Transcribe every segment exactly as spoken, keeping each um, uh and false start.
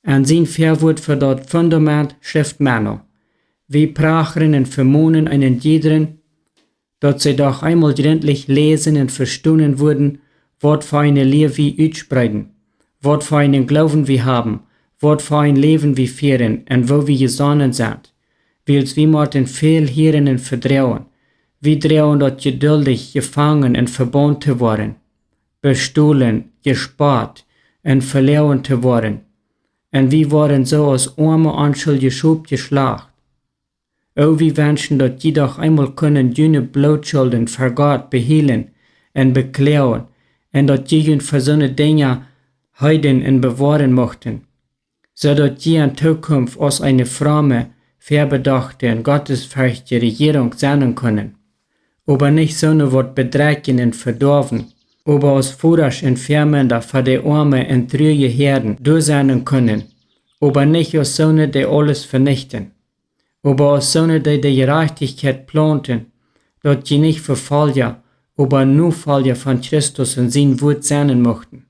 En sien Väawuat fa daut Fundament schrift Menno: Wie prachren un vemonen eenen jiedren, daut see doch eemol jrintlich läsen un vestonen wudden, waut fa eene Lia wie utspreeden, waut fa eenen Gloowen wie haben, waut fa een Läwen wie fieren un woo wie jesonnen sent. Wiels wie motten väl hieren un vedroagen. Wie droagen daut jeduldich jefangen un vebont to woaren, bestolen, jespott un veloagen to woaren. Un wie woaren soo aus oame onschuldje Schop jeschlacht. O, wie wenschen, daut jie doch eemol kunnen june Blootschulden ver Gott behielen un bekloagen, un daut jie junt ver soone Dinja heeden un bewoaren muchten, soo daut jie en Tookunft aus eene fromme, väabedochte un gottesferchtje Rejierunk sennen kunnen. Oba nich soone, waut bedrekjen un vedoawen, oba aus Vodasch un Väamunda fa de oame un truaje Häaden doa sennen kunnen, oba nich aus soone, dee aules venichten, oba aus soone, dee de Jerajchtichkjeit plaunten, daut jie nich Vefolja, oba Nofolja von Christus un sien Wuat sennen muchten.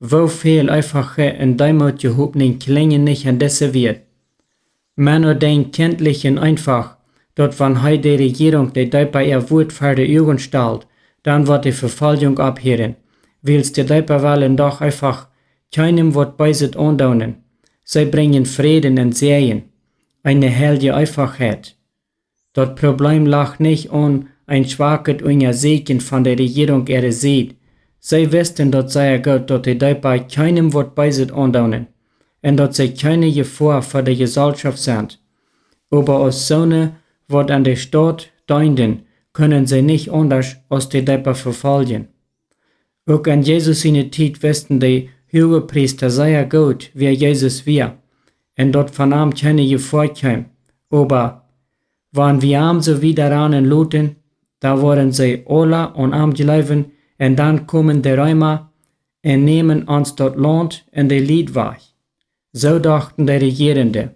Woo väl eefache un deemootje Hopninj kjlinjen nich en dise Wieed! Menno denkjt kjentlich un eenfach, daut wan hee de Rejierunk de Deepa äa Wuat ver de Uagen stalt, dan woat de Vefoljunk opphieren, wiels de Deepa wellen doch eefach kjeenem waut Beeset aundoonen. See brinjen Fräd un Säajen, eene heilje Eefachheit. Daut Probleem lach nich aun een schwakjet Unjasieekjen von de Rejierunk äare Sied. See wisten daut sea goot, daut de Deepa kjeenem waut Beeset aundoonen un daut see kjeene Jefoa fa de Jesalschoft sent. Oba aus soone, waut en de Staut deenden, kunnen see nich aundasch aus de Deepa vefoljen. Uk en Jesus siene Tiet wisten de Huagepriesta sea goot, wäa Jesus wia, un daut von am kjeene Jefoa kjeem. Oba wan wie am soo wieda ranen loten, dan woaren see aula aun am jleewen, un dan komen de Reema un nämen ons daut Launt un de Lied wajch. Soo dochten de Rejierende.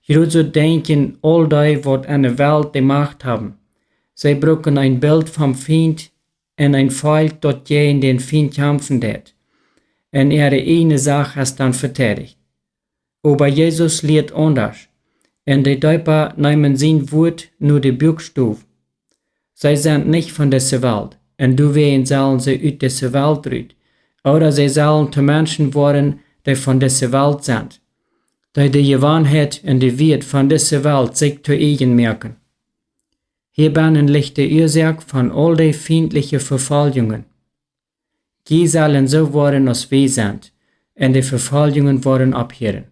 Jrod soo denkjen aul dee, waut en de Welt de Macht haben. See bruken een Bilt vom Fient un een Volkj, daut jäajen dän Fient kjamfen deit, un äare ieejne Sach es dan veteidicht. Oba Jesus lieet aundasch, un de Deepa neemen sien Wuat no de Buakstow. See sent nich von dise Welt, un doawäajen sellen see ut dise Welt rut, ooda see sellen to Menschen woaren, dee von dise Welt sent, dee de Jewanheit un de Wieed von dise Welt sikj to ieejen moaken. Hia bennen licht de Uasoak von aul de fientliche Vefoljungen. Jie sellen soo woaren aus wie sent, un de Vefoljungen woaren opphieren.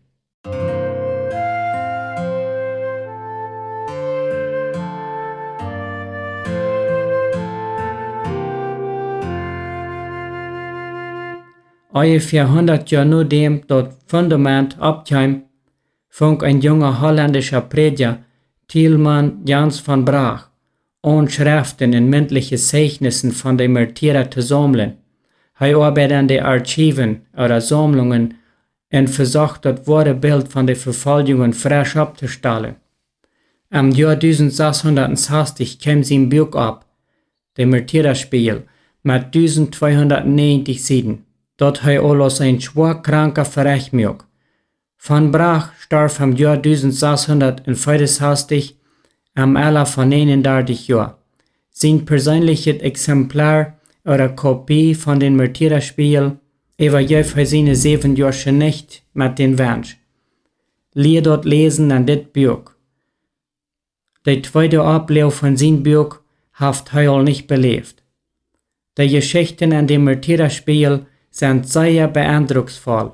Onjefäa hundat Joa nodäm daut Fundament oppkjeem, funk een junga hollendischa Prädja, Tieleman Jans van Brach, aun Schreften un mintliche Seichnissen von de Märtyra to saumlen. Hee oabeid en de Archiven ooda Saumlungen un vesocht daut woare Bilt von de Vefoljungen fresch opptostalen. Em Joa dusent sashundat sastich kjeem sien Buak opp, De Märtyrerspiegel, met dusent tweehundat näajentich Sieden, daut hee aul aus een schwoa Kranka verecht muak. Van Brach storf em Joa dusent sashundat veeaunsastich, em Ella von näajenundartich Joa. Sien perseenlichet Exemplar ooda Kopie von dän Märtyrerspiegel äwajeef hee siene säwenjoasche Nicht met dän Wensch: Lia daut läsen en dit Buak. De tweede Opploag von sien Buak haft hee aul nich beläft. De Jeschichten en dän Märtyrerspiegel sent sea beendrucksvoll.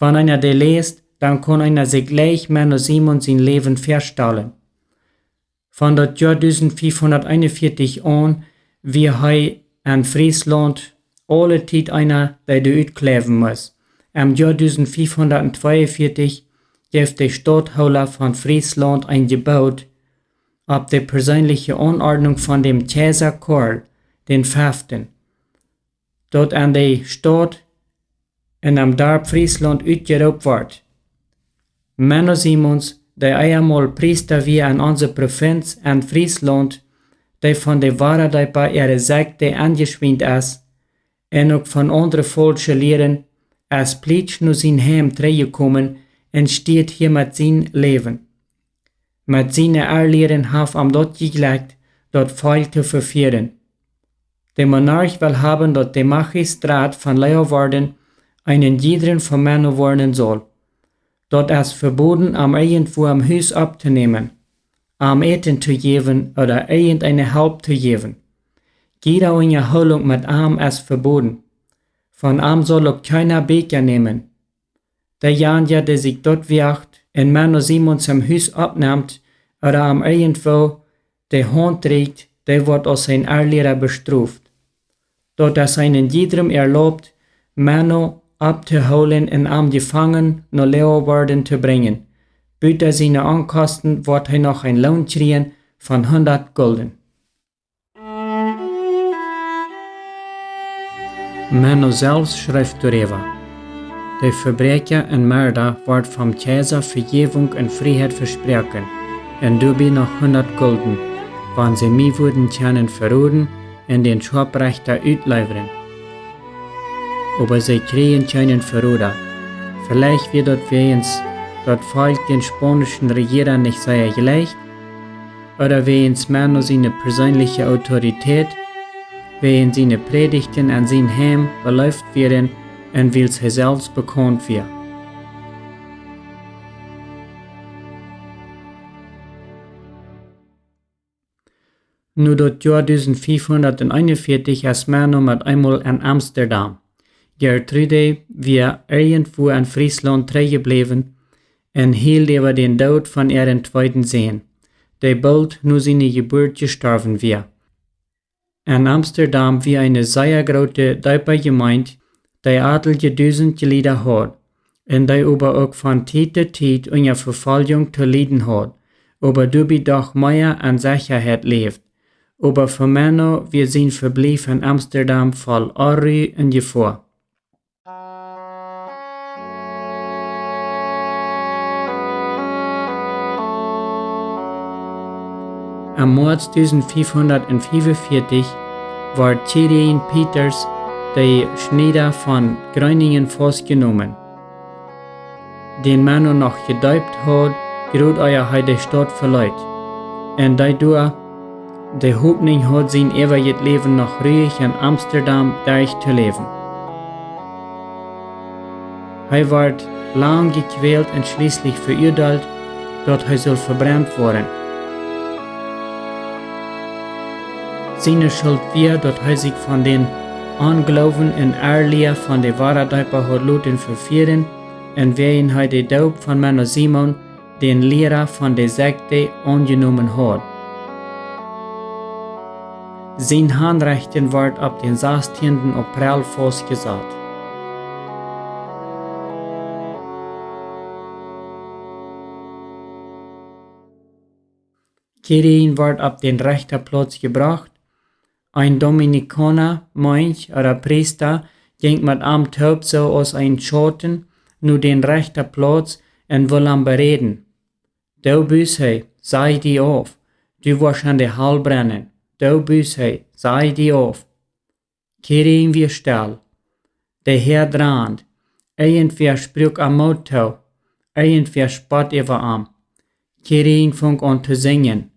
Wan eena dee läst, dan kaun eena sikj jlikj Menno Simons sien Läwen väastalen. Von daut Joa dusent fiefhundat eenunvieetich aun wia hee en Frieslaunt aule Tiet eena, dee doa utkjleewen must. Em Joa dusent fiefhundat tweeunvieetich jeef de Stauthoola von Frieslaunt een Jeboot, opp de perseenliche Aunordnunk von däm Kjeisa Karl dän Feften, daut en de Staut un em Darp Frieslaunt utjeroopt wort: Menno Simons, dee eemol Priesta wia en onse Provinz en Frieslaunt, dee von de Waradeepa äare Sekjt enjeschwient es, un uk von aundre faulsche Lieren, es plietsch no sien Heim trigjjekomen un stieet hia met sien Läwen. Met siene Erlieren haft am daut jejlekjt, daut Volkj to vefieren. De Monarch well haben, daut de Magistrat von Leeuwarden eenen jiedren von Menno woarnen saul. Daut es veboden, am irjentwua em Hus opptonämen, am Äten to jäwen ooda irjenteene Help to jäwen. Jiede Unjahoolunk met am es veboden. Von am saul uk kjeena Bieekja nämen. Deejanja, dee sikj daut woacht un Menno Simons em Hus oppnemt ooda am irjentwua de Haunt rieekjt, dee woat aus een Erliera bestroft. Daut es eenen jiedrem erlaubt, Menno opptohoolen un am jefangen no Leeuwarden to brinjen. Buta siene Onkosten woat hee noch een Loon kjrieen von hundat Gulden. Menno selfst schrift doaräwa: De Vebräakja un Merda woat vom Kjeisa Vejäwunk un Frieheit vesproaken, un doabie noch hundat Gulden, wan see mie wudden kjennen veroden un dän Schoaprechta utliewren. Oba see kjrieejen kjeenen Veroda. Veleicht wia daut wäajens daut Volkj dän spaunischen Rejiera nich sea jleicht, ooda wäajens Menno siene perseenliche Autoritäet, wäajens siene Prädichten en sien Heim beleeft wieren un wiels hee selfst bekaunt wia. No daut Joa dusent fiefhundat eenunvieetich es Menno met eemol en Amsterdam. Gertrude wia irjentwua en Frieslaunt trigjjebläwen un hield äwa dän Doot von äaren tweeden Sän, dee boolt no siene Jeburt jestorwen wia. En Amsterdam wia eene sea groote, deepe Jemeent, dee atelje dusent Jlieda haud, un dee oba uk von Tiet to Tiet unja Vefoljunk to lieden haud, oba doabie doch mea en Sechaheit läwd. Oba fa Menno wia sien Vebliew en Amsterdam voll Onru un Jefoa. Em Moaz dusent fiefhundat eenunvieetich wort Kyrian Peters, de Schnieda von Groningen, faustjenomen, dän Menno noch jedeept haud, jrod ea hee de Staut veleet, un dee doa de Hopninj haud, sien äwajet Läwen noch ruich en Amsterdam derchtoläwen. Hee wort lang jekwält un schlieslich veuadeelt, daut hee sull vebrent woaren. Siene Schult wia, daut hee sikj von dän Ongloowen un Erlia von de Wadadeepa haud loten vefieren, un wäajen hee de Doop von Menno Simon, dän Liera von de Sekjt, aunjenomen haud. Sien Hanrechten wort opp dän sastieenden April faustjesat. Kyrian wort opp dän Rechtaplauz jebrocht. Een Dominikauna Monk ooda Priesta jinkj met am toop, soo aus een Schauten, no dän Rechtaplauz un wull am beräden. Du best hee, saj die auf, du woascht en de Hal brennen. Du best hee, saj die auf. Kyrian wia stell. De Häa drand. Irjentwäa spruak am Moot too. Irjentwäa spott äwa am. Kyrian funk aun to sinjen: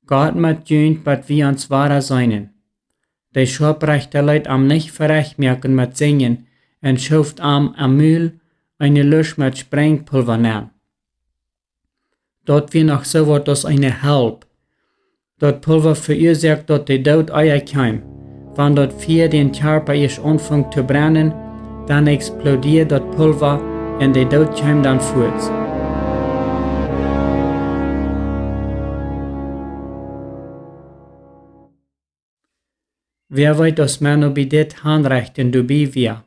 Gott met junt, bat wie ons wada seenen. De Schoaprechta leet am nich verechtmoaken met sinjen un schoof am em Mul eene Lusch met Sprenjpulva nenn. Daut wia noch soo waut aus eene Help. Daut Pulva veuasoakt, daut de Doot ea kjeem. Wan daut Fia dän Kjarpa ieescht aunfunk to brennen, dan explodieed daut Pulva un de Doot kjeem dan fuaz. Wäa weet, aus Menno bie dit Hanrechten doabie wia?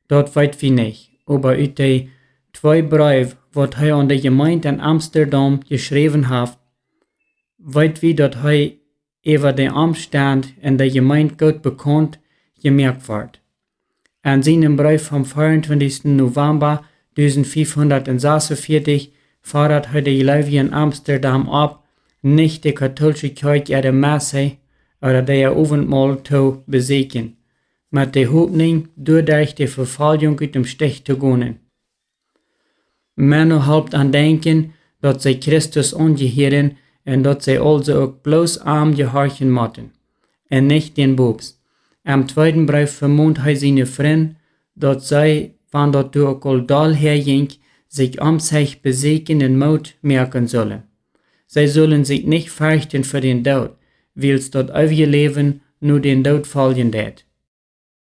Daut weet wie nich, oba ut de twee Breew, waut hee aun de Jemeent en Amsterdam jeschräwen haft, weet wie, daut hee äwa de Omstend en de Jemeent goot bekaunt jemoakt wort. En sienen Breef vom vea un twintichsten November dusent fiefhundat un sas un vieetich fodat hee de Jleewje en Amsterdam opp, nich de katoolsche Kjoakj äare Messe ooda äa Owentmol to besieekjen. met de Hopninj, doaderch de Vefoljunk ut dem Stich to gonen. Menno halpt an denkjen, daut see Christus aunjehieren un daut see aulsoo uk bloos am jehorchen motten, un nich dän Boops. Em tweeden Breef vemont hee siene Frind, daut see, wan daut doa uk aul doll häajinkj, sikj omsech beseakjen un Moot moaken sullen. See sullen sikj nich ferchten fa dän Doot, wiels daut eewje Läwen no dän Doot foljen deit.